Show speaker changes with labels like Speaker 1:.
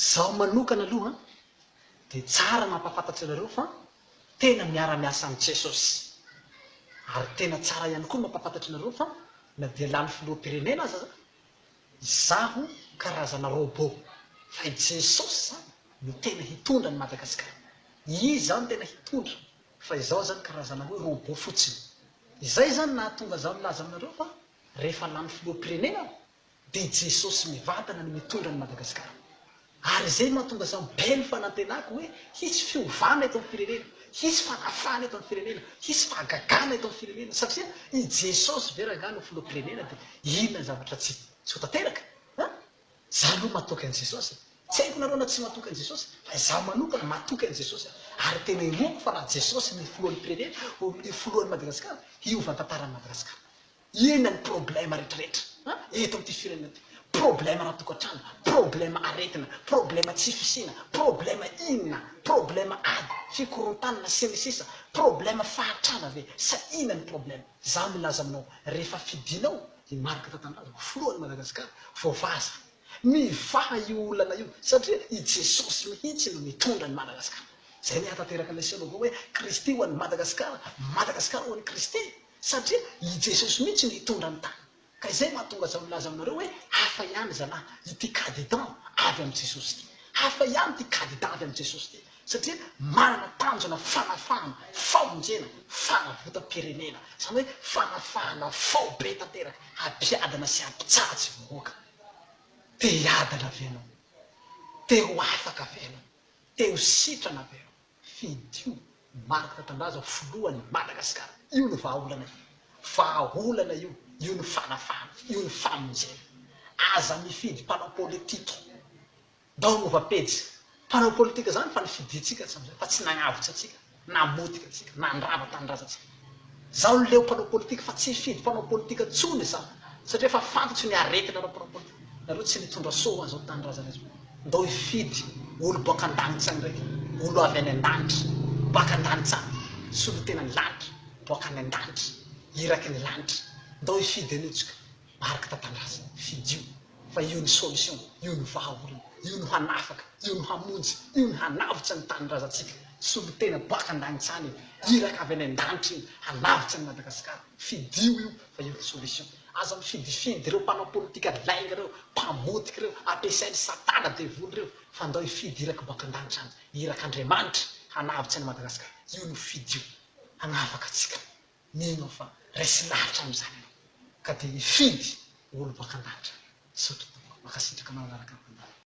Speaker 1: Izaho manokana aloha dia tsara mampahafantatra anareo fa tena miara-miasa amin'i Jesosy. Ary tena tsara ihany koa mampahafantatra anareo fa na dia lany filoham-pirenena aza za, izaho karazana robot. Fa i Jesosy izany no tena hitondra an'i Madagasikara. Izy izany tena hitondra fa izaho izany karazana hoe robot fotsiny. Izay izany nahatonga izaho nilaza aminareo fa rehefa lany filoham-pirenena aho dia i Jesosy mivantana no mitondra an'i Madagasikara. Ary izay no mahatonga izaho be ny fanantenako hoe hisy fiovana eto amin'ny firenena, hisy fanafahana eto amin'ny firenena, hisy fahagagana eto amin'ny firenena satria i Jesosy ve rangahy no filoham-pirenena dia inona ny zavatra tsy tsy ho tanteraka? An? Izaho aloha matoky an'i Jesosy e! Tsy haiko nareo na tsy matoky an'i Jesosy fa izaho manokana matoky an'i Jesosy aho ary tena inoako fa raha Jesosy ny filohan'ny firenena, ny filohan'i Madagasikara, hiova ny tantaran'i Madagasikara. Inona ny problème retraretra an eto amin'ity firenena ity? Problème ara-tokantrano, problème aretina, problème tsy fisiana, problème inona, problème ady, fikorontanana sy ny sisa, problème fahantrana ve sa inona ny problème? Za milaza aminao rehefa fidinao i Marc Tatandraza ho filohan'i Madagascar voavaza mivaha io olana io satria i Jesosy mihitsy no mitondra an'i Madagascar. Zay ny hahatanteraka ilay slogan hoe Kristy ho an'i Madagascar, Madagascar ho an'i Kristy. Satria i Jesosy mihitsy no hitondra ny tany. Ka izay mahatonga zaho milaza aminareo hoe hafa ihany zalahy ity kadidan avy amin'i Jesosy ity. Hafa ihany ity kadidan avy amin'i Jesosy ity. Satria manana tanjona fanafahana, famonjena, fanavotam-pirenena. Izany hoe fanafahana faobe tanteraka, hampiadana sy hampitsahatsy vahoaka. Te hiadana ve ianao? Te ho afaka ve ianao? Te ho sitrana ve ianao? Fidio Marc Tatandraza ho filohan'i Madagasikara. Io no vahaolana io. Vahaolana io. Io no fanafahana. Io no famonjena. Aza mifidy mpanao politika. Ndao hanova pejy. Mpanao politika zany fa nifidintsika hatramin'izay fa tsy nagnavotra antsika, namotika antsika, nandrava tanindrazantsika. Zaho leo mpanao politika fa tsy hifidy mpanao politika tsony zaho satria efa fantatro ny aretinareo mpanao politika. Nareo tsy nitondra soa ho an'izao tanindrazana izao. Ndao hifidy olo boaka an-danitra ndraiky, olo avy any an-danitra, boaka an-danitra any, solontenan'ny lanitra, boaka any an-danitra, iraky ny lanitra. Ndao hifidy an'io tsika. Marc Tatandraza, fidio fa io ny solution, io no vahaolana, io no hanafaka, io no hamonjy, io no hanavotra ny tanindrazantsika. Solontena boaka an-danitra any io, iraka avy any an-danitra io, hanavotra an'i Madagasikara. Fidio io fa io ny solution. Aza mifidifidy ireo mpanao politika lainga ireo, mpamotika ireo, ampiasain'i satana devoly ireo, fa ndao hifidy iraka boaka an-danitra any, irak'Andriamanitra hanavotra an'i Madagasikara. Io no fidio hanafaka antsika. Mino aho fa resy lahatra amin'izany ianao ka dia hifidy olo baka an-danitra. Misaotra tompoko. Mankasitraka anao nanaraka ny fandaharana.